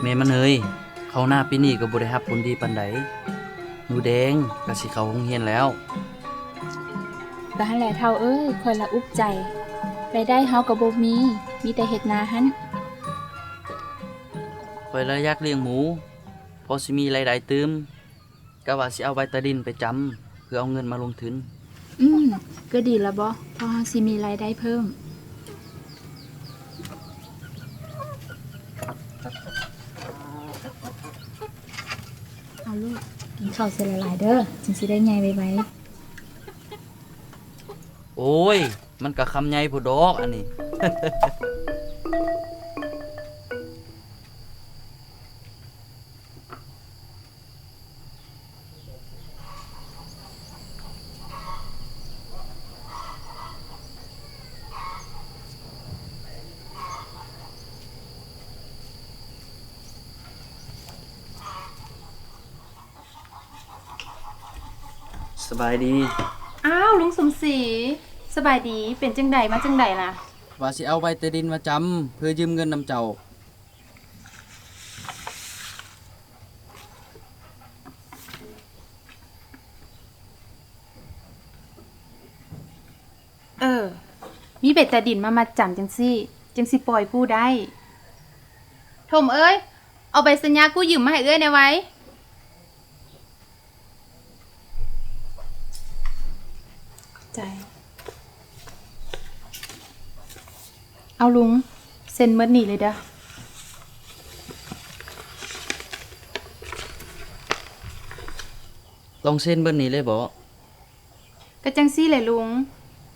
ແມ່ມັນເອີຍ, ເຂົ້ານາປີນີ້ກໍບໍ່ໄດ້ຮັບຜົນດີປານໃດ. ໜູແດງກໍຊິເຂົ້າໂຮງຮຽນແລ້ວ. ກໍຫັ້ນແຫຼະເຖົ້າເອີຍ, ຂ້ອຍລະອຸກໃຈ. ລາຍໄດ້ເຮົາກໍບໍ່ມີ, ມີແຕ່ເຮັດນາຫັ້ນ. ຂ້ອຍລະຢາກລ້ຽງໝູ, ພໍຊິມີລາຍໄດ້ຕື່ມ. ກະວ່າຊິເອົາໃບຕາດິນໄປຈຳ ເພື່ອເອົາເງິນມາລົງທຶນ. ອືມ, ກໍດີລະບໍ, ເພາະເຮົາຊິມີລາຍໄດ້ເພີ່ມ. ເອົາລູກ, ກິນເຂົ້າໃສ່ຫຼາຍໆເດີ້, ຈຶ່ງຊິໄດ້ໃຫຍ່ໄວໆ. ໂອ້ຍ, ມັນກະຄຳໃຫຍ່ໂພດດອກອັນນີ້. ສະບາຍດີ. ອ້າວ, ລຸງສົມສີ, ສະບາຍດີ. ເປັນຈັ່ງໃດ ມາຈັ່ງໃດລະ? ວ່າຊິເອົາໃບຕາດິນມາຈຳ ເພື່ອຢືມເງິນນຳເຈົ້າ. ເອີ, ມີເບັດຕາດິນມາມັດຈຳຈັ່ງຊີ້ ຈຶ່ງຊິປ່ອຍກູ້ໄດ້. ຖົມເອີຍ, ເອົາໃບສັນຍາກູ້ຢືມມາໃຫ້ເອື້ອຍແດ່ໄວ. ຂອບໃຈ. ເອົາລຸງ, ເຊັນໝົດນີ້ເລີຍເດີ້. ຕ້ອງເຊັນເບິດນີ້ເລີຍບໍ? ກໍຈັ່ງຊີ້ແຫຼະລຸງ,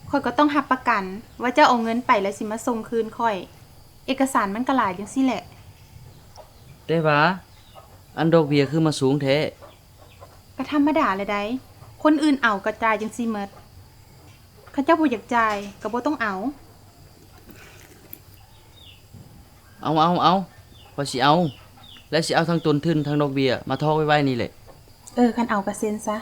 ຂ້ອຍກໍຕ້ອງຮັບປະກັນວ່າເຈົ້າເອົາເງິນໄປແລ້ວຊິມາສົ່ງຄືນຂ້ອຍ. ເອກະສານມັນກໍຫຼາຍຈັ່ງຊີ້ແຫຼະ. ແຕ່ວ່າອັນດອກເບ້ຍຄືມາສູງແທ້? ກໍທຳມະດາແຫຼະໃດ໋, ຄົນອື່ນເອົາກໍຈ່າຍຈັ່ງຊີ້ໝົດ. ຄັນເຈົ້າບໍ່ຢາກຈ່າຍກໍບໍ່ຕ້ອງເອົາ. ເອົາ, ເອົາ, ເອົາ, ຂ້ອຍຊິເອົາ ແລະ ຊິເອົາທັງຕົ້ນທຶນທັງດອກເບ້ຍມາຖອກໄວໆນີ້ແຫຼະ. ເອີ, ຄັນເອົາກໍເຊັນຊະ.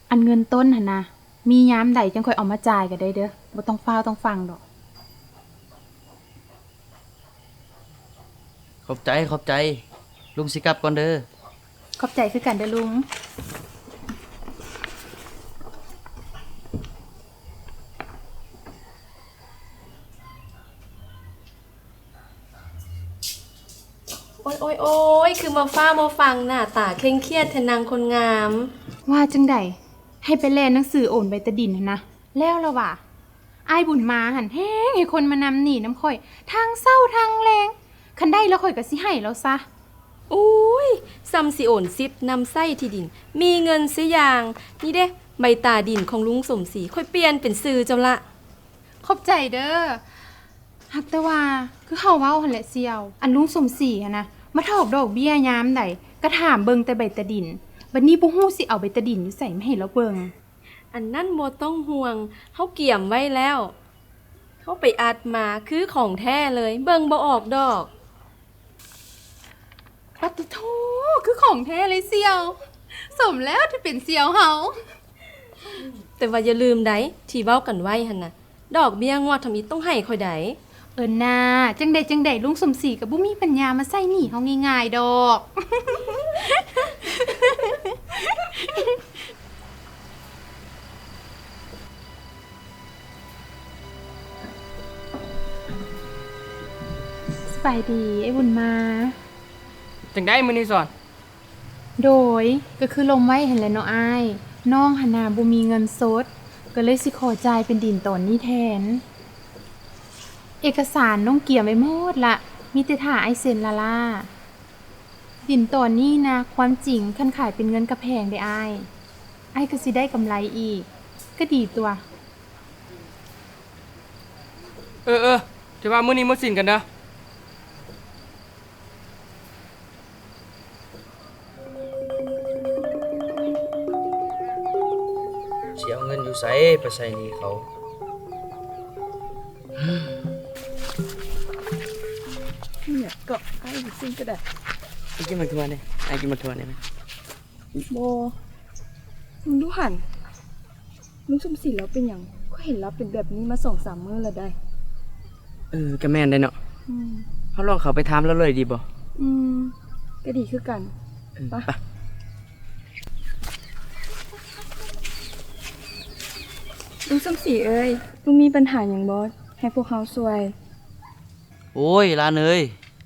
ອັນເງິນຕົ້ນຫັ້ນນະ, ມີຍາມໃດຈັ່ງຄ່ອຍເອົາມາຈ່າຍກໍໄດ້ເດີ້, ບໍ່ຕ້ອງຟ້າວຕ້ອງຟັ່ງດອກ. ຂອບໃຈ, ຂອບໃຈ. ລຸງຊິກັບກ່ອນເດີ້. ຂອບໃຈຄືກັນເດີ້ລຸງ. ໂອ້ຍ, ໂອ້ຍ, ໂອ້ຍ, ຄືບໍ່ຟ້າວບໍ່ຟັ່ງ, ໜ້າຕາເຄັ່ງຄຽດແທ້ນາງຄົນງາມ. ວ່າຈັ່ງໃດ? ໃຫ້ໄປແລ່ນໜັງສືໂອນໃບຕາດິນຫັ້ນນະ, ແລ້ວລະຫວາ? ອ້າຍບຸນມາຫັ້ນແຮງໃຫ້ຄົນມານຳໜີ້ນຳຂ້ອຍ ທັງເຊົ້າທັງແລງ, ຄັນໄດ້ແລ້ວຂ້ອຍກໍຊິໃຫ້ລາວຊະ. ໂອ້ຍ, ສ່ຳຊິໂອນສິດນຳໃຊ້ທີ່ດິນ, ມີເງິນຊະຢ່າງ. ນີ້ເດ້, ໃບຕາດິນຂອງລຸງສົມສີ, ຂ້ອຍປ່ຽນເປັນຊື່ເຈົ້າລະ. ຂອບໃຈເດີ້. ຫາກແຕ່ວ່າ ຄືເຮົາເວົ້າຫັ້ນແຫຼະສ່ຽວ, ອັນລຸງສົມສີຫັ້ນນະ ມາຖອກດອກເບ້ຍຍາມໃດ ກໍຖາມເບິ່ງແຕ່ໃບຕາດິນ, ບັດນີ້ບໍ່ຮູ້ຊິເອົາໃບຕາດິນຢູ່ໃສມາໃຫ້ລາວເບິ່ງ. ອັນນັ້ນບໍ່ຕ້ອງຫ່ວງ, ເຮົາກຽມໄວ້ແລ້ວ. ເຮົາໄປອັດມາ, ຄືຂອງແທ້ເລີຍ, ເບິ່ງບໍ່ອອກດອກ. ປາດໂທ້, ຄືຂອງແທ້ເລີຍສ່ຽວ. ສົມແລ້ວທີ່ເປັນສ່ຽວເຮົາ. ແຕ່ວ່າຢ່າລືມໃດ໋, ທີ່ເວົ້າກັນໄວ້ຫັ້ນນະ, ດອກເບ້ຍງວດທຳອິດຕ້ອງໃຫ້ຂ້ອຍໃດ໋. ເອີນາ, ຈັ່ງໃດຈັ່ງໃດ ລຸງສົມສີກໍບໍ່ມີປັນຍາມາໃຊ້ໜີ້ເຮົາງ່າຍໆດອກ. ສະບາຍດີ ອ້າຍບຸນມາ. ຈັ່ງໃດມື້ນີ້ສອນ? ໂດຍ, ກໍຄືລົມໄວ້ຫັ້ນແຫຼະເນາະອ້າຍ, ນ້ອງຫັ້ນນະບໍ່ມີເງິນສົດ, ກໍເລີຍຊິຂໍຈ່າຍເປັນດິນຕອນນີ້ແທນ. ເອກະສານນ້ອງກຽມໄວ້ໝົດລະ, ມີແຕ່ຖ້າອ້າຍເຊັນລ້າໆ. ດິນຕອນນີ້ນະ, ຄວາມຈິງຄັນຂາຍເປັນເງິນກະແພງເດ້ອ້າຍ, ອ້າຍກໍຊິໄດ້ກຳໄລອີກ, ກໍດີຕົວະ. ເອີໆ, ຖືວ່າມື້ນີ້ໝົດສິນກັນເດີ້. ຊິ ເອົາເງິນຢູ່ໃສໄປໃຊ້ໜີ້ເຂົາ? ເອີຍ ກໍອ້າຍຊິງກໍໄດ້ ໄປກິນໝາກຖົ່ວແດ່ ອ້າຍກິນໝາກຖົ່ວແດ່. ບໍ່ ມຶງດູຫັ້ນ ລຸງສົມສີລາວເປັນຫຍັງ? ຂ້ອຍເຫັນລາວເປັນແບບນີ້ມາສອງສາມມື້ແລ້ວໃດ໋. ເອີ ກໍແມ່ນໄດ໋ເນາະ. ອືມ ເຮົາລອງເຂົ້າໄປຖາມລາວເລີຍດີບໍ່? ອືມ ກໍດີຄືກັນ. ເອີ ໄປ ໄປ. ລຸງສົມສີເອີຍ, ລຸງມີບັນຫາຫຍັງບໍ່ ໃຫ້ພວກເຮົາຊ່ວຍ? ໂອ້ຍ ຫຼານເອີຍ,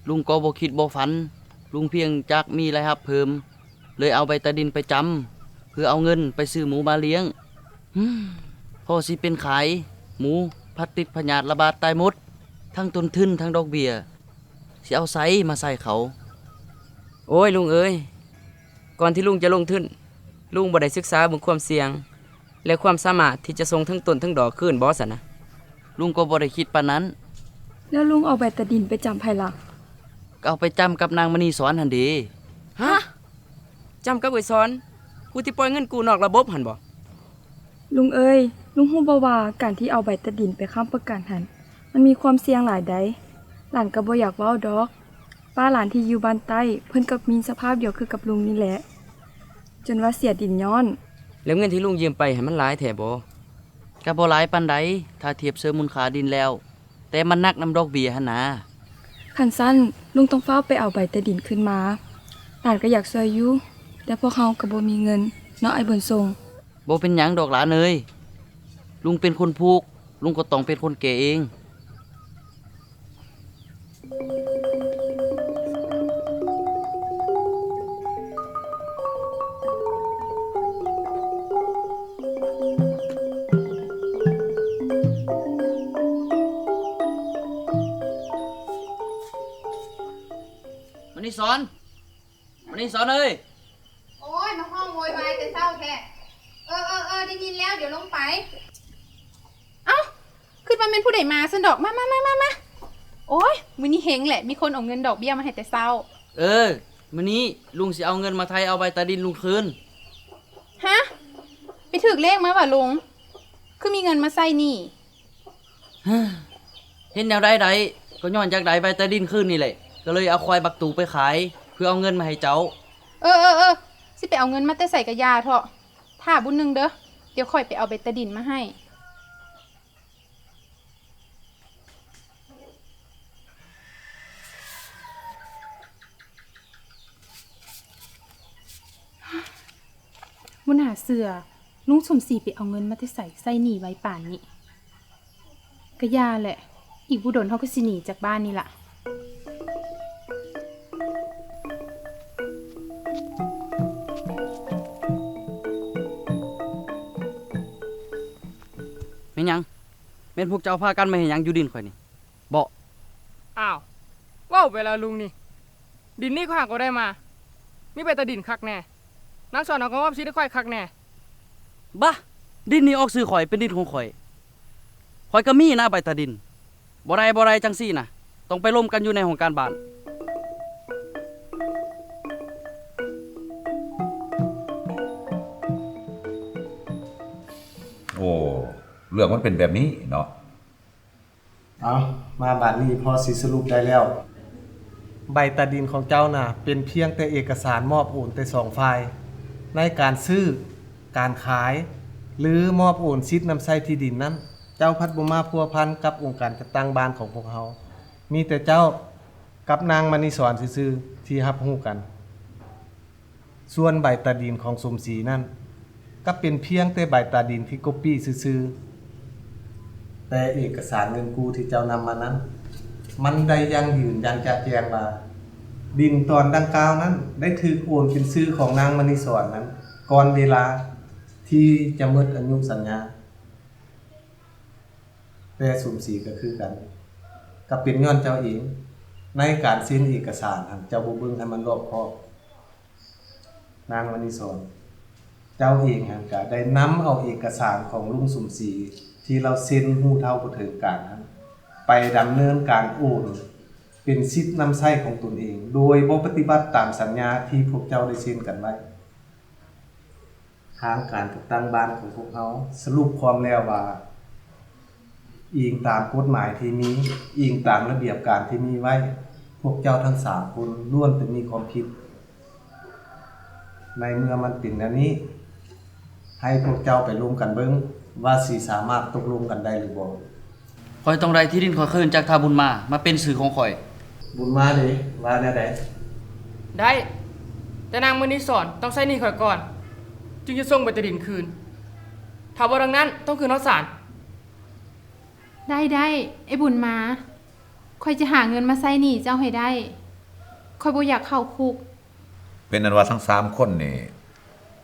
ລຸງກໍບໍ່ຄິດບໍ່ຝັນ, ລຸງພຽງຈັກມີລາຍຮັບເພີ່ມ, ເລີຍເອົາໃບຕາດິນໄປຈຳ ເພື່ອເອົາເງິນໄປຊື້ໝູມາລ້ຽງ. ພໍຊິເປັນຂາຍ, ໝູພັດຕິດພະຍາດລະບາດຕາຍໝົດ, ທັງຕົ້ນທຶນທັງດອກເບ້ຍ, ຊິເອົາໃສມາໃຊ້ເຂົາ? ໂອ້ຍ ລຸງເອີຍ, ກ່ອນທີ່ລຸງຈະລົງທຶນ, ລຸງບໍ່ໄດ້ສຶກສາເບິ່ງຄວາມສ່ຽງ ແລະ ຄວາມສາມາດທີ່ຈະສົ່ງທັງຕົ້ນທັງດອກຄືນບໍ່ຊັ້ນນະ? ລຸງກໍບໍ່ໄດ້ຄິດປານນັ້ນ. ແລ້ວລຸງເອົາໃບຕາດິນໄປຈຳໃຜລະ? ກໍເອົາໄປຈຳກັບນາງມະນີສອນຫັ້ນເດ. ຮະ? ຈຳກັບເອື້ອຍສອນ ຜູ້ທີ່ປ່ອຍເງິນກູ້ນອກລະບົບຫັ້ນບໍ? ລຸງເອີຍ, ລຸງຮູ້ບໍ່ວ່າການທີ່ເອົາໃບຕາດິນໄປຄ້ຳປະກັນຫັ້ນ ມັນມີຄວາມສ່ຽງຫຼາຍໃດ໋. ຫຼານກໍບໍ່ຢາກເວົ້າດອກ, ປ້າຫຼານທີ່ຢູ່ບ້ານໃຕ້ ເພິ່ນກໍມີສະພາບດຽວຄືກັບລຸງນີ້ແຫຼະ ຈົນວ່າເສຍດິນຍ້ອນ. ແລ້ວເງິນທີ່ລຸງຢືມໄປຫັ້ນ ມັນຫຼາຍແທ້ບໍ? ກໍບໍ່ຫຼາຍປານໃດ ຖ້າທຽບໃສ່ມູນຄ່າດິນແລ້ວ, ແຕ່ມັນໜັກນຳດອກເບ້ຍຫັ້ນນາ. ຄັນຊັ້ນ ລຸງຕ້ອງຟ້າວໄປເອົາໃບຕາດິນຄືນມາ, ຫຼານກໍຢາກຊ່ວຍຢູ່, ແຕ່ພວກເຮົາກໍບໍ່ມີເງິນເນາະ ອ້າຍບຸນສົ່ງ. ບໍ່ເປັນຫຍັງດອກຫຼານເອີຍ, ລຸງເປັນຄົນຜູກ, ລຸງກໍຕ້ອງເປັນຄົນແກ່ເອງ. ມະນີສອນ, ມະນີສອນເອີຍ! ໂອ້ຍ ມາຮ້ອງໂວຍວາຍແຕ່ເຊົ້າແທ້. ເອີ ເອີ ເອີ ໄດ້ຍິນແລ້ວ, ດຽວລົງໄປ. ເອົ້າ ຄິດວ່າແມ່ນຜູ້ໃດມາຊັ້ນດອກ. ມາ ມາ ມາ ມາ ມາ. ໂອ້ຍ ມື້ນີ້ເຮັງແຫຼະ, ມີຄົນເອົາເງິນດອກເບ້ຍມາໃຫ້ແຕ່ເຊົ້າ. ເອີ ມື້ນີ້ລຸງຊິເອົາເງິນມາໄຖ່ເອົາໃບຕາດິນລຸງຄືນ. ຮະ? ໄປຖືກເລກມາຫວາລຸງ? ຄືມີເງິນມາໃຊ້ໜີ້? ເຮັດແນວໃດໄດ້, ກໍຍ້ອນຢາກໄດ້ໃບຕາດິນຄືນນີ້ແຫຼະ, ກໍເລີຍເອົາຄວາຍບັກຕູໄປຂາຍ ເພື່ອເອົາເງິນມາໃຫ້ເຈົ້າ. ເອີ ເອີ ເອີ ຊິໄປເອົາເງິນມາແຕ່ໃສກະຢ່າເຖາະ. ຖ້າບຸນໜຶ່ງເດີ, ດຽວຂ້ອຍໄປເອົາໃບຕາດິນມາໃຫ້. ບໍ່ໜ້າເຊື່ອ, ລຸງສົມສີໄປເອົາເງິນມາແຕ່ໃສໃຊ້ໜີ້ໄວປານນີ້. ກະຢ່າແຫຼະ, ອີກບໍ່ດົນເຮົາກໍຊິໜີຈາກບ້ານນີ້ລະ. ແມ່ນຫຍັງ? ແມ່ນພວກເຈົ້າພາກັນມາເຮັດຫຍັງຢູ່ດິນຂ້ອຍນີ້ເບາະ? ອ້າວ ເວົ້າໄປແລ້ວລຸງນີ້, ດິນນີ້ຂ້ອຍຫາກໍໄດ້ມາ, ມີໃບຕາດິນຄັກແນ່, ນາງສອນເຮົາກໍມອບສິດໃຫ້ຂ້ອຍຄັກແນ່. ບາ! ດິນນີ້ອອກຊື່ຂ້ອຍ, ເປັນດິນຂອງຂ້ອຍ, ຂ້ອຍກໍມີນະໃບຕາດິນ. ບໍ່ໄດ້ ບໍ່ໄດ້, ຈັ່ງຊີ້ນະ ຕ້ອງໄປລົມກັນຢູ່ໃນຫ້ອງການບ້ານ. ໂອ້ ເລື່ອງມັນເປັນແບບນີ້ເນາະ. ເອົາ ມາບາດນີ້ພໍຊິສະຫຼຸບໄດ້ແລ້ວ. ໃບຕາດິນຂອງເຈົ້ານະ ເປັນພຽງແຕ່ເອກະສານມອບໂອນແຕ່ສອງຝ່າຍ ໃນການຊື້, ການຂາຍ ຫຼື ມອບໂອນສິດນຳໃຊ້ທີ່ດິນນັ້ນ. ເຈົ້າພັດບໍ່ມາພົວພັນກັບອົງການຈັດຕັ້ງບ້ານຂອງພວກເຮົາ. ມີແຕ່ເຈົ້າກັບນາງມະນີສອນຊື່ໆ ທີ່ຮັບຮູ້ກັນ. ສ່ວນໃບຕາດິນຂອງສົມສີນັ້ນ ກໍເປັນພຽງແຕ່ໃບຕາດິນທີ່ກັອບປີ້ຊື່ໆ, ແຕ່ເອກະສານເງິນກູ້ທີ່ເຈົ້ານຳມານັ້ນ ມັນໄດ້ຢັ້ງຢືນຢ່າງຈະແຈ້ງວ່າ ດິນຕອນດັ່ງກ່າວນັ້ນ ໄດ້ຖືກໂອນເປັນຊື່ຂອງນາງມະນີສອນນັ້ນ ກ່ອນເວລາທີ່ຈະໝົດອາຍຸສັນຍາ. ແຕ່ສົມສີກໍຄືກັນ, ກໍເປັນຍ້ອນເຈົ້າເອງ, ໃນການເຊັນເອກະສານຫັ້ນ ເຈົ້າບໍ່ເບິ່ງໃຫ້ມັນລອບຄອບ. ນາງມະນີສອນ, ເຈົ້າເອງຫັ້ນກະໄດ້ນຳເອົາເອກະສານຂອງລຸງສົມສີ ທີ່ລາວເຊັນຮູ້ເທົ່າບໍ່ເຖິງການຫັ້ນ ໄປດຳເນີນການໂອນເປັນສິດນຳໃຊ້ຂອງຕົນເອງ, ໂດຍບໍ່ປະຕິບັດຕາມສັນຍາທີ່ພວກເຈົ້າໄດ້ເຊັນກັນໄວ້. ທາງການຈັດຕັ້ງບ້ານຂອງພວກເຮົາສະຫຼຸບຄວາມແລ້ວວ່າ ອີງຕາມກົດໝາຍທີ່ມີ, ອີງຕາມລະບຽບການທີ່ມີໄວ້, ພວກເຈົ້າທັງສາມຄົນລ້ວນແຕ່ມີຄວາມຜິດ. ໃນເມື່ອມັນເປັນແນວນີ້, ໃຫ້ພວກເຈົ້າໄປລົມກັນເບິ່ງວ່າຊິສາມາດຕົກລົງກັນໄດ້ຫຼືບໍ່. ຂ້ອຍຕ້ອງໄດ້ທີ່ດິນຂ້ອຍຄືນຈາກທ້າວບຸນມາ ມາເປັນຊື່ຂອງຂ້ອຍ. ບຸນມາເດ ວ່າແນວໃດ? ໄດ້, ແຕ່ນາງມະນີສອນຕ້ອງໃຊ້ໜີ້ຂ້ອຍກ່ອນ ຈຶ່ງຈະສົ່ງໃບຕາດິນຄືນ. ຖ້າບໍ່ດັ່ງນັ້ນ, ຕ້ອງຂຶ້ນຮອດສານ. ໄດ້, ໄດ້, ອ້າຍບຸນມາ, ຂ້ອຍຈະຫາເງິນມາໃຊ້ໜີ້ເຈົ້າໃຫ້ໄດ້. ຂ້ອຍບໍ່ຢາກເຂົ້າຄຸກ. ເປັນອັນວ່າທັງສາມຄົນນີ້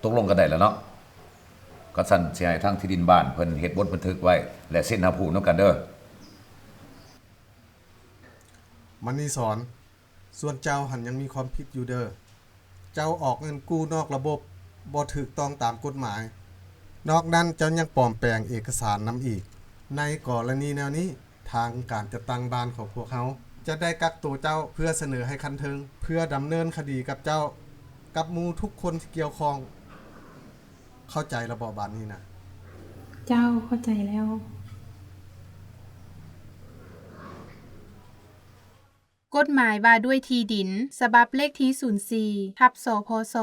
ຕົກລົງກັນໄດ້ແລ້ວເນາະ. ຄັນຊັ້ນຊິໃຫ້ທາງທີ່ດິນບ້ານເພິ່ນເຮັດບົດບັນທຶກໄວ້ ແລະ ເຊັນຮັບຮູ້ນຳກັນເດີ້. ມະນີສອນ, ສ່ວນເຈົ້າຫັ້ນຍັງມີຄວາມຜິດຢູ່ເດີ້. ເຈົ້າອອກເງິນກູ້ນອກລະບົບ ບໍ່ຖືກຕ້ອງຕາມກົດໝາຍ. ນອກນັ້ນເຈົ້າຍັງປອມແປງເອກະສານນຳອີກ. ໃນກໍລະນີແນວນີ້, ທາງການຈັດຕັ້ງບ້ານຂອງພວກເຮົາຈະໄດ້ກັກໂຕເຈົ້າເພື່ອສະເໜີໃຫ້ຂັ້ນເທິງ ເພື່ອດຳເນີນຄະດີກັບເຈົ້າ ກັບໝູ່ທຸກຄົນທີ່ກ່ຽວຂ້ອງ. ເຂົ້າໃຈລະບໍບາດນີ້ນະ? ເຈົ້າ, ເຂົ້າໃຈແລ້ວ. ກົດໝາຍວ່າດ້ວຍທີ່ດິນ ສະບັບເລກທີສູນສີ່ ທັບ ສພສ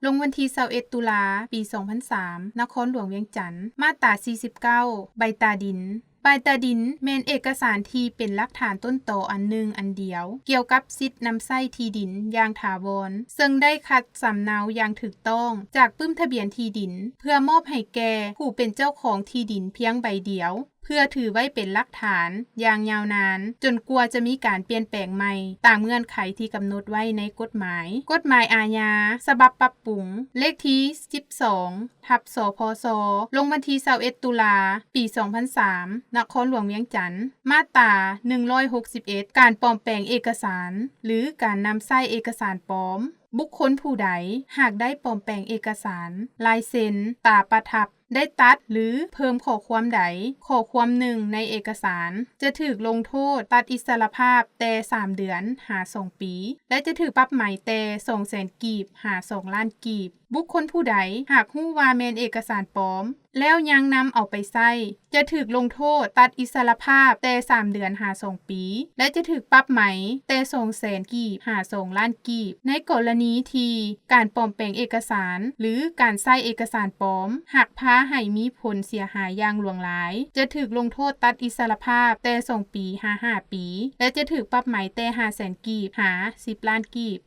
ລົງວັນທີຊາວເອັດ ຕຸລາ ປີສອງພັນສາມ ນະຄອນຫຼວງວຽງຈັນ, ມາດຕາສີ່ສິບເກົ້າ ໃບຕາດິນ. ໃບຕາດິນແມ່ນເອກະສານທີ່ເປັນຫຼັກຖານຕົ້ນຕໍອັນໜຶ່ງອັນດຽວ ກ່ຽວກັບສິດນຳໃຊ້ທີ່ດິນຢ່າງຖາວອນ, ເຊິ່ງໄດ້ຄັດສຳເນົາຢ່າງຖືກຕ້ອງຈາກປຶ້ມທະບຽນທີ່ດິນ ເພື່ອມອບໃຫ້ແກ່ຜູ້ເປັນເຈົ້າຂອງທີ່ດິນພຽງໃບດຽວ ເພື່ອຖືໄວ້ເປັນຫຼັກຖານຢ່າງຍາວນານ ຈົນກວ່າຈະມີການປ່ຽນແປງໃໝ່ຕາມເງື່ອນໄຂທີ່ກຳນົດໄວ້ໃນກົດໝາຍ. ກົດໝາຍອາຍາ ສະບັບປັບປຸງ ເລກທີສິບສອງ ທັບ ສພສ ລົງວັນທີຊາວເອັດ ຕຸລາ ປີສອງພັນສາມ ນະຄອນຫຼວງວຽງຈັນ, ມາດຕາໜຶ່ງຮ້ອຍຫົກສິບເອັດ ການປອມແປງເອກະສານ ຫຼື ການນຳໃຊ້ເອກະສານປອມ. ບຸກຄົນຜູ້ໃດຫາກໄດ້ປອມແປງເອກະສານ, ລາຍເຊັນ, ຕາປະທັບ, ໄດ້ຕັດ ຫຼື ເພີ່ມຂໍ້ຄວາມໃດຂໍ້ຄວາມໜຶ່ງໃນເອກະສານ ຈະຖືກລົງໂທດຕັດອິດສະລະພາບແຕ່ສາມເດືອນຫາສອງປີ ແລະ ຈະຖືກປັບໃໝແຕ່ສອງແສນກີບຫາສອງລ້ານກີບ. ບຸກຄົນຜູ້ໃດຫາກຮູ້ວ່າແມ່ນເອກະສານປອມ ແລ້ວຍັງນຳເອົາໄປໃຊ້ ຈະຖືກລົງໂທດຕັດອິດສະລະພາບແຕ່ສາມເດືອນຫາສອງປີ ແລະ ຈະຖືກປັບໃໝແຕ່ສອງແສນກີບຫາສອງລ້ານກີບ. ໃນກໍລະນີທີ່ການປອມແປງເອກະສານ ຫຼື ການໃຊ້ເອກະສານປອມ ຫາກພາໃຫ້ມີຜົນເສຍຫາຍຢ່າງຫຼວງຫຼາຍ, ຈະຖືກລົງໂທດຕັດອິດສະລະພາບແຕ່ສອງປີຫາຫ້າປີ ແລະ ຈະຖືກປັບໃໝແຕ່ຫ້າແສນກີບຫາສິບລ້ານກີບ.